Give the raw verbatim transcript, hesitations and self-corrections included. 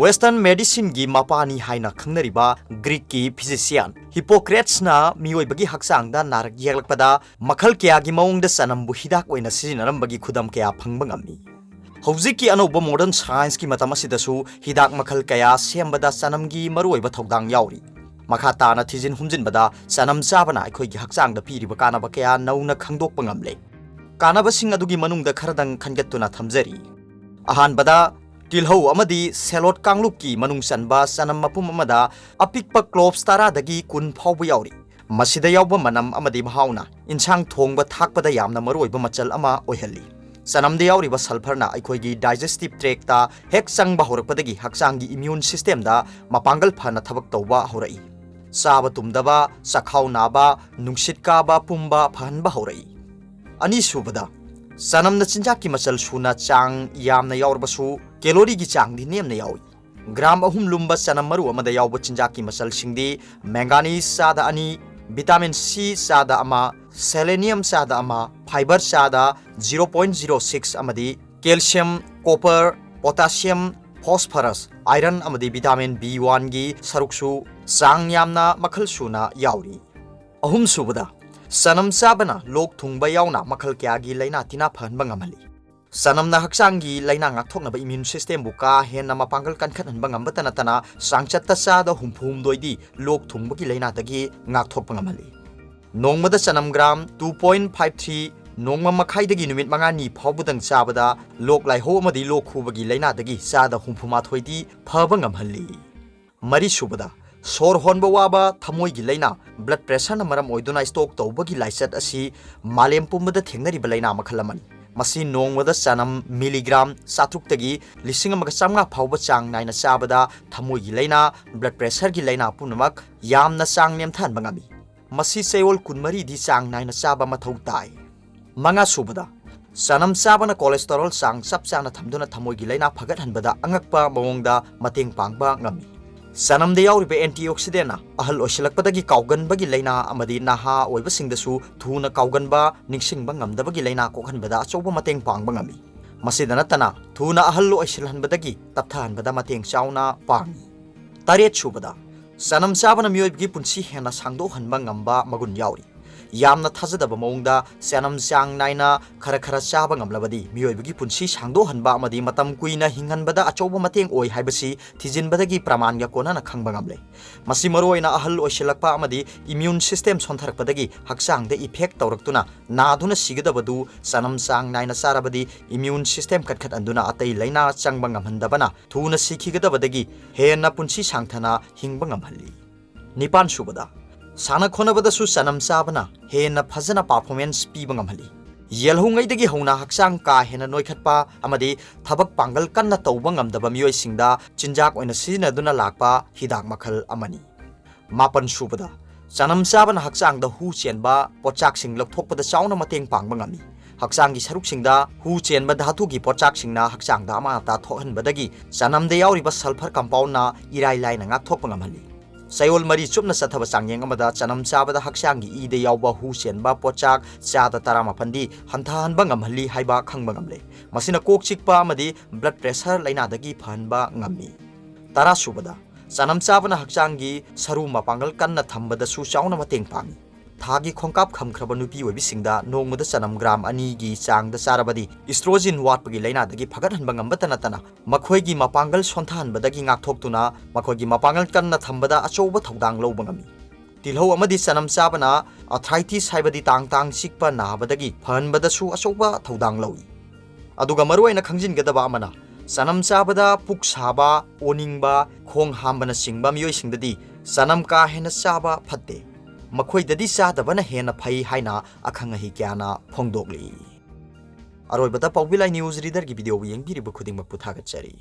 Western medicineꯒꯤ ꯃꯄꯥꯅꯤ ꯍꯥꯏꯅ ꯈꯪꯅꯔꯤꯕ Greekꯀꯤ physician Hippocratesꯅ ꯃꯤꯑꯣꯏꯕꯒꯤ ꯍꯛꯆꯥꯡꯗ ꯅꯥꯔꯛ ꯌꯦꯛꯂꯛꯄꯗ ꯃꯈꯜ ꯀꯌꯥꯒꯤ ꯃꯑꯣꯡꯗ ꯆꯅꯝꯕꯨ ꯍꯤꯗꯥꯛ ꯑꯣꯏꯅ ꯁꯤꯖꯤꯟꯅꯔꯝꯕꯒꯤ ꯈꯨꯗꯝ ꯀꯌꯥ ꯐꯪꯕ ꯉꯝꯃꯤ꯫ ꯍꯧꯖꯤꯛꯀꯤ ꯑꯅꯧꯕ modern scienceꯀꯤ ꯃꯇꯝ ꯑꯁꯤꯗꯁꯨ ꯍꯤꯗꯥꯛ ꯃꯈꯜ ꯀꯌꯥ ꯁꯦꯝꯕꯗ ꯆꯅꯝꯒꯤ ꯃꯔꯨꯑꯣꯏꯕ ꯊꯧꯗꯥꯡ ꯌꯥꯎꯔꯤ꯫ ꯃꯈꯥ ꯇꯥꯅ ꯊꯤꯖꯤꯟ ꯍꯨꯝꯖꯤꯟꯕꯗ ꯆꯅꯝ ꯆꯥꯕꯅ ꯑꯩꯈꯣꯏꯒꯤ ꯍꯛꯆꯥꯡꯗ ꯄꯤꯔꯤꯕ ꯀꯥꯟꯅꯕ ꯀꯌꯥ ꯅꯧꯅ ꯈꯪꯗꯣꯛꯄ ꯉꯝꯂꯦ꯫ ꯀꯥꯟꯅꯕꯁꯤꯡ ꯑꯗꯨꯒꯤ ꯃꯅꯨꯡꯗ ꯈꯔꯗꯪ ꯈꯟꯒꯠꯇꯨꯅ ꯊꯝꯖꯔꯤ꯫ ꯑꯍꯥꯟꯕꯗ, ꯇꯤꯜꯍꯧ ꯑꯃꯗꯤ ꯁꯦꯂꯣꯠ ꯀꯥꯡꯂꯨꯞꯀꯤ ꯃꯅꯨꯡ ꯆꯟꯕ ꯆꯅꯝ ꯃꯄꯨꯝ ꯑꯃꯗ ꯑꯄꯤꯛꯄ cloves ꯇꯔꯥꯗꯒꯤ ꯀꯨꯟ ꯐꯥꯎꯕ ꯌꯥꯎꯔꯤ꯫ ꯃꯁꯤꯗ ꯌꯥꯎꯕ ꯃꯅꯝ ꯑꯃꯗꯤ ꯃꯍꯥꯎꯅ ꯏꯟꯁꯥꯡ ꯊꯣꯡꯕ ꯊꯥꯛꯄꯗ ꯌꯥꯝꯅ ꯃꯔꯨꯑꯣꯏꯕ ꯃꯆꯜ ꯑꯃ ꯑꯣꯏꯍꯜꯂꯤ꯫ ꯆꯅꯝꯗ ꯌꯥꯎꯔꯤꯕ sulphurꯅ ꯑꯩꯈꯣꯏꯒꯤ digestive tractꯇ ꯍꯦꯛ ꯆꯪꯕ ꯍꯧꯔꯛꯄꯗꯒꯤ ꯍꯛꯆꯥꯡꯒꯤ immune systemꯗ ꯃꯄꯥꯡꯒꯜ ꯐꯅ ꯊꯕꯛ ꯇꯧꯕ ꯍꯧꯔꯛꯏ꯫ ꯆꯥꯕ ꯇꯨꯝꯗꯕ, ꯆꯈꯥꯎ ꯅꯥꯕ, ꯅꯨꯡꯁꯤꯠ ꯀꯥꯕ, ꯄꯨꯝꯕ ꯐꯍꯟꯕ ꯍꯧꯔꯛꯏ꯫ ꯑꯅꯤꯁꯨꯕꯗ, ꯆꯅꯝꯅ ꯆꯤꯟꯖꯥꯛꯀꯤ ꯃꯆꯜ ꯁꯨꯅ ꯆꯥꯡ ꯌꯥꯝꯅ ꯌꯥꯎꯔꯕꯁꯨ calorie ꯒꯤ ꯆꯥꯡꯗꯤ ꯅꯦꯝꯅ ꯌꯥꯎꯏ꯫ ꯒ꯭ꯔꯥꯝ ꯑꯍꯨꯝ ꯂꯨꯝꯕ ꯆꯅꯝ ꯃꯔꯨ ꯑꯃꯗ ꯌꯥꯎꯕ ꯆꯤꯟꯖꯥꯛꯀꯤ ꯃꯆꯜꯁꯤꯡꯗꯤ manganese ꯆꯥꯗ ꯑꯅꯤ, vitamin C ꯆꯥꯗ ꯑꯃ, selenium ꯆꯥꯗ ꯑꯃ, fibre ꯆꯥꯗ zero point zero six ꯑꯃꯗꯤ calcium, copper, potassium, phosphorus, iron ꯑꯃꯗꯤ vitamin B one ꯒꯤ ꯁꯔꯨꯛꯁꯨ ꯆꯥꯡ ꯌꯥꯝꯅ ꯃꯈꯜ ꯁꯨꯅ ꯌꯥꯎꯔꯤ꯫ ꯑꯍꯨꯝꯁꯨꯕꯗ, ꯆꯅꯝ ꯆꯥꯕꯅ ꯂꯣꯛ ꯊꯨꯡꯕ ꯌꯥꯎꯅ ꯃꯈꯜ ꯀꯌꯥꯒꯤ ꯂꯥꯏꯅꯥ ꯇꯤꯟꯅꯥ ꯐꯍꯟꯕ ꯉꯝꯍꯜꯂꯤ꯫ ꯆꯅꯝꯅ ꯍꯛꯆꯥꯡꯒꯤ ꯂꯥꯏꯅꯥ ꯉꯥꯛꯊꯣꯛꯅꯕ immune systemꯕꯨ ꯀꯥ ꯍꯦꯟꯅ ꯃꯄꯥꯡꯒꯜ ꯀꯟꯈꯠꯍꯟꯕ ꯉꯝꯕꯇ ꯅꯠꯇꯅ ꯆꯥꯡꯆꯠꯇ ꯆꯥꯗ ꯍꯨꯝꯐꯨ ꯍꯨꯝꯗꯣꯏꯗꯤ ꯂꯣꯛ ꯊꯨꯡꯕꯒꯤ ꯂꯥꯏꯅꯥꯗꯒꯤ ꯉꯥꯛꯊꯣꯛꯄ ꯉꯝꯍꯜꯂꯤ꯫ ꯅꯣꯡꯃꯗ ꯆꯅꯝ gram two point five three, ꯅꯣꯡꯃ ꯃꯈꯥꯏꯗꯒꯤ ꯅꯨꯃꯤꯠ ꯃꯉꯥꯅꯤ ꯐꯥꯎꯕꯗꯪ ꯆꯥꯕꯗ ꯂꯣꯛ ꯂꯥꯏꯍꯧ ꯑꯃꯗꯤ ꯂꯣꯛ ꯈꯨꯕꯒꯤ ꯂꯥꯏꯅꯥꯗꯒꯤ ꯆꯥꯗ ꯍꯨꯝꯐꯨ ꯃꯥꯊꯣꯏꯗꯤ ꯐꯕ ꯉꯝꯍꯜꯂꯤ꯫ ꯃꯔꯤꯁꯨꯕꯗ, ꯁꯣꯔ ꯍꯣꯟꯕ ꯋꯥꯕ, ꯊꯃꯣꯏꯒꯤ ꯂꯥꯏꯅꯥ, blood pressureꯅ ꯃꯔꯝ ꯑꯣꯏꯗꯨꯅ stroke ꯇꯧꯕꯒꯤ ꯂꯥꯏꯆꯠ ꯑꯁꯤ ꯃꯥꯂꯦꯝ ꯄꯨꯝꯕꯗ ꯊꯦꯡꯅꯔꯤꯕ ꯂꯥꯏꯅꯥ ꯃꯈꯜ ꯑꯃꯅꯤ꯫ ꯃꯁꯤ ꯅꯣꯡꯃꯗ ꯆꯅꯝ milligram ꯆꯥꯇ꯭ꯔꯨꯛꯇꯒꯤ ꯂꯤꯁꯤꯡ ꯑꯃꯒ ꯆꯥꯝꯃꯉꯥ ꯐꯥꯎꯕ ꯆꯥꯡ ꯅꯥꯏꯅ ꯆꯥꯕꯗ ꯊꯃꯣꯏꯒꯤ ꯂꯥꯏꯅꯥ, blood pressureꯒꯤ ꯂꯥꯏꯅꯥ ꯄꯨꯝꯅꯃꯛ ꯌꯥꯝꯅ ꯆꯥꯡ ꯅꯦꯝꯊꯍꯟꯕ ꯉꯝꯃꯤ꯫ ꯃꯁꯤ ꯆꯌꯣꯜ ꯀꯨꯟꯃꯔꯤꯗꯤ ꯆꯥꯡ ꯅꯥꯏꯅ ꯆꯥꯕ ꯃꯊꯧ ꯇꯥꯏ꯫ ꯃꯉꯥꯁꯨꯕꯗ, ꯆꯅꯝ ꯆꯥꯕꯅ cholesterol ꯆꯥꯡ ꯆꯞ ꯆꯥꯅ ꯊꯝꯗꯨꯅ ꯊꯃꯣꯏꯒꯤ ꯂꯥꯏꯅꯥ ꯐꯒꯠꯍꯟꯕꯗ ꯑꯉꯛꯄ ꯃꯑꯣꯡꯗ ꯃꯇꯦꯡ ꯄꯥꯡꯕ ꯉꯝꯃꯤ꯫ ꯆꯅꯝꯗ ꯌꯥꯎꯔꯤꯕ antioxidantꯅ ꯑꯍꯜ ꯑꯣꯏꯁꯤꯜꯂꯛꯄꯗꯒꯤ ꯀꯥꯎꯒꯟꯕꯒꯤ ꯂꯥꯏꯅꯥ ꯑꯃꯗꯤ ꯅꯍꯥ ꯑꯣꯏꯕꯁꯤꯡꯗꯁꯨ ꯊꯨꯅ ꯀꯥꯎꯒꯟꯕ, ꯅꯤꯡꯁꯤꯡꯕ ꯉꯝꯗꯕꯒꯤ ꯂꯥꯏꯅꯥ ꯀꯣꯛꯍꯟꯕꯗ ꯑꯆꯧꯕ ꯃꯇꯦꯡ ꯄꯥꯡꯕ ꯉꯝꯃꯤ꯫ ꯃꯁꯤꯗ ꯅꯠꯇꯅ ꯊꯨꯅ ꯑꯍꯜ ꯑꯣꯏꯁꯤꯜꯍꯟꯕꯗꯒꯤ ꯇꯞꯊꯍꯟꯕꯗ ꯃꯇꯦꯡ ꯆꯥꯎꯅ ꯄꯥꯡꯏ꯫ ꯇꯔꯦꯠ ꯁꯨꯕꯗ, ꯆꯅꯝ ꯆꯥꯕꯅ ꯃꯤꯑꯣꯏꯕꯒꯤ ꯄꯨꯟꯁꯤ ꯍꯦꯟꯅ ꯁꯥꯡꯗꯣꯛꯍꯟꯕ ꯉꯝꯕ ꯃꯒꯨꯟ ꯌꯥꯎꯔꯤ꯫ ꯌꯥꯝꯅ ꯊꯥꯖꯗꯕ ꯃꯑꯣꯡꯗ ꯆꯅꯝ ꯆꯥꯡ ꯅꯥꯏꯅ ꯈꯔ ꯈꯔ ꯆꯥꯕ ꯉꯝꯂꯕꯗꯤ ꯃꯤꯑꯣꯏꯕꯒꯤ ꯄꯨꯟꯁꯤ ꯁꯥꯡꯗꯣꯛꯍꯟꯕ ꯑꯃꯗꯤ ꯃꯇꯝ ꯀꯨꯏꯅ ꯍꯤꯡꯍꯟꯕꯗ ꯑꯆꯧꯕ ꯃꯇꯦꯡ ꯑꯣꯏ ꯍꯥꯏꯕꯁꯤ ꯊꯤꯖꯤꯟꯕꯗꯒꯤ ꯄ꯭ꯔꯃꯥꯟꯒ ꯀꯣꯟꯅꯅ ꯈꯪꯕ ꯉꯝꯂꯦ꯫ ꯃꯁꯤ ꯃꯔꯨꯑꯣꯏꯅ ꯑꯍꯜ ꯑꯣꯏꯁꯤꯜꯂꯛꯄ ꯑꯃꯗꯤ ꯏꯃ꯭ꯌꯨꯟ ꯁꯤꯁꯇꯦꯝ ꯁꯣꯟꯊꯔꯛꯄꯗꯒꯤ ꯍꯛꯆꯥꯡꯗ ꯏꯐꯦꯛ ꯇꯧꯔꯛꯇꯨꯅ ꯅꯥꯗꯨꯅ ꯁꯤꯒꯗꯕꯗꯨ ꯆꯅꯝ ꯆꯥꯡ ꯅꯥꯏꯅ ꯆꯥꯔꯕꯗꯤ ꯏꯃ꯭ꯌꯨꯟ ꯁꯤꯁꯇꯦꯝ ꯀꯟꯈꯠꯍꯟꯗꯨꯅ ꯑꯇꯩ ꯂꯥꯏꯅꯥ ꯆꯪꯕ ꯉꯝꯍꯟꯗꯕꯅ ꯊꯨꯅ ꯁꯤꯈꯤꯒꯗꯕꯗꯒꯤ ꯍꯦꯟꯅ ꯄꯨꯟꯁꯤ ꯁꯥꯡꯊꯅ ꯍꯤꯡꯕ ꯉꯝꯍꯜꯂꯤ꯫ ꯅꯤꯄꯥꯟ ꯁꯨꯕꯗ, ꯁꯥꯟꯅ ꯈꯣꯠꯅꯕꯗꯁꯨ ꯆꯅꯝ ꯆꯥꯕꯅ ꯍꯦꯟꯅ ꯐꯖꯅ ꯄꯥꯔꯐꯣꯔꯃꯦꯟꯁ ꯄꯤꯕ ꯉꯝꯍꯜꯂꯤ꯫ ꯌꯦꯜꯍꯧꯉꯩꯗꯒꯤ ꯍꯧꯅ ꯍꯛꯆꯥꯡ ꯀꯥ ꯍꯦꯟꯅ ꯅꯣꯏꯈꯠꯄ ꯑꯃꯗꯤ ꯊꯕꯛ ꯄꯥꯡꯒꯜ ꯀꯟꯅ ꯇꯧꯕ ꯉꯝꯗꯕ ꯃꯤꯑꯣꯏꯁꯤꯡꯗ ꯆꯤꯟꯖꯥꯛ ꯑꯣꯏꯅ ꯁꯤꯖꯤꯟꯅꯗꯨꯅ ꯂꯥꯛꯄ ꯍꯤꯗꯥꯛ ꯃꯈꯜ ꯑꯃꯅꯤ꯫ ꯃꯥꯄꯟ ꯁꯨꯕꯗ, ꯆꯅꯝ ꯆꯥꯕꯅ ꯍꯛꯆꯥꯡꯗ ꯍꯨ ꯆꯦꯟꯕ ꯄꯣꯠꯆꯥꯛꯁꯤꯡ ꯂꯧꯊꯣꯛꯄꯗ ꯆꯥꯎꯅ ꯃꯇꯦꯡ ꯄꯥꯡꯕ ꯉꯝꯃꯤ꯫ ꯍꯛꯆꯥꯡꯒꯤ ꯁꯔꯨꯛꯁꯤꯡꯗ ꯍꯨ ꯆꯦꯟꯕ ꯙꯥꯇꯨꯒꯤ ꯄꯣꯠꯆꯥꯛꯁꯤꯡꯅ ꯍꯛꯆꯥꯡꯗ ꯑꯃꯥꯡ ꯑꯇꯥ ꯊꯣꯛꯍꯟꯕꯗꯒꯤ ꯆꯅꯝꯗ ꯌꯥꯎꯔꯤꯕ ꯁꯜꯐꯔ ꯀꯝꯄꯥꯎꯟꯅ ꯏꯔꯥꯏ ꯂꯥꯏꯅ ꯉꯥꯛꯊꯣꯛꯄ ꯉꯝꯍꯜꯂꯤ꯫ ꯆꯌꯣꯜ ꯃꯔꯤ ꯆꯨꯞꯅ ꯆꯠꯊꯕ ꯆꯥꯡꯌꯦꯡ ꯑꯃꯗ ꯆꯅꯝ ꯆꯥꯕꯗ ꯍꯛꯆꯥꯡꯒꯤ ꯏꯗ ꯌꯥꯎꯕ ꯍꯨ ꯆꯦꯟꯕ ꯄꯣꯠꯆꯥꯛ ꯆꯥꯗ ꯇꯔꯥꯃꯥꯄꯟꯗꯤ ꯍꯟꯊꯍꯟꯕ ꯉꯝꯍꯜꯂꯤ ꯍꯥꯏꯕ ꯈꯪꯕ ꯉꯝꯂꯦ꯫ ꯃꯁꯤꯅ ꯀꯣꯛ ꯆꯤꯛꯄ ꯑꯃꯗꯤ ꯕ꯭ꯂꯗ ꯄ꯭ꯔꯦꯁꯔ ꯂꯥꯏꯅꯥꯗꯒꯤ ꯐꯍꯟꯕ ꯉꯝꯃꯤ꯫ ꯇꯔꯥ ꯁꯨꯕꯗ, ꯆꯅꯝ ꯆꯥꯕꯅ ꯍꯛꯆꯥꯡꯒꯤ ꯁꯔꯨ ꯃꯄꯥꯡꯒꯜ ꯀꯟꯅ ꯊꯝꯕꯗꯁꯨ ꯆꯥꯎꯅ ꯃꯇꯦꯡ ꯄꯥꯡꯏ꯫ ꯊꯥꯒꯤ ꯈꯣꯡꯀꯥꯞ ꯈꯝꯈ꯭ꯔꯕ ꯅꯨꯄꯤ ꯑꯣꯏꯕꯤꯁꯤꯡꯗ ꯅꯣꯡꯃꯗ ꯆꯅꯝ ꯒ꯭ꯔꯥꯝ ꯑꯅꯤꯒꯤ ꯆꯥꯡꯗ ꯆꯥꯔꯕꯗꯤ ꯏꯁꯇ꯭ꯔꯣꯖꯤꯟ ꯋꯥꯠꯄꯒꯤ ꯂꯥꯏꯅꯥꯗꯒꯤ ꯐꯒꯠꯍꯟꯕ ꯉꯝꯕꯇ ꯅꯠꯇꯅ ꯃꯈꯣꯏꯒꯤ ꯃꯄꯥꯡꯒꯜ ꯁꯣꯟꯊꯍꯟꯕꯗꯒꯤ ꯉꯥꯛꯊꯣꯛꯇꯨꯅ ꯃꯈꯣꯏꯒꯤ ꯃꯄꯥꯡꯒꯜ ꯀꯟꯅ ꯊꯝꯕꯗ ꯑꯆꯧꯕ ꯊꯧꯗꯥꯡ ꯂꯧꯕ ꯉꯝꯃꯤ꯫ ꯇꯤꯜꯍꯧ ꯑꯃꯗꯤ ꯆꯅꯝ ꯆꯥꯕꯅ ꯑꯥꯔꯊ꯭ꯔꯥꯏꯇꯤꯁ ꯍꯥꯏꯕꯗꯤ ꯇꯥꯡ ꯇꯥꯡ ꯆꯤꯛꯄ ꯅꯥꯕꯗꯒꯤ ꯐꯍꯟꯕꯗꯁꯨ ꯑꯆꯧꯕ ꯊꯧꯗꯥꯡ ꯂꯧꯏ꯫ ꯑꯗꯨꯒ ꯃꯔꯨꯑꯣꯏꯅ ꯈꯪꯖꯤꯟꯒꯗꯕ ꯑꯃꯅ, ꯆꯅꯝ ꯆꯥꯕꯗ ꯄꯨꯛ ꯁꯥꯕ, ꯑꯣꯅꯤꯡꯕ, ꯈꯣꯡ ꯍꯥꯝꯕꯅꯆꯤꯡꯕ ꯃꯤꯑꯣꯏꯁꯤꯡꯗꯗꯤ ꯆꯅꯝ ꯀꯥ ꯍꯦꯟꯅ ꯆꯥꯕ ꯐꯠꯇꯦ꯫ ꯃꯈꯣꯏꯗꯗꯤ ꯆꯥꯗꯕꯅ ꯍꯦꯟꯅ ꯐꯩ ꯍꯥꯏꯅ ꯑꯈꯪ ꯑꯍꯩ ꯀꯌꯥꯅ ꯐꯣꯡꯗꯣꯛꯂꯤ꯫ ꯑꯔꯣꯏꯕꯗ ꯄꯥꯎꯕꯤ ꯂꯥꯏ ꯅ꯭ꯌꯨꯁ ꯔꯤꯗꯔꯒꯤ ꯚꯤꯗꯤꯑꯣꯕꯨ ꯌꯦꯡꯕꯤꯔꯤꯕ ꯈꯨꯗꯤꯡꯃꯛꯄꯨ ꯊꯥꯒꯠꯆꯔꯤ꯫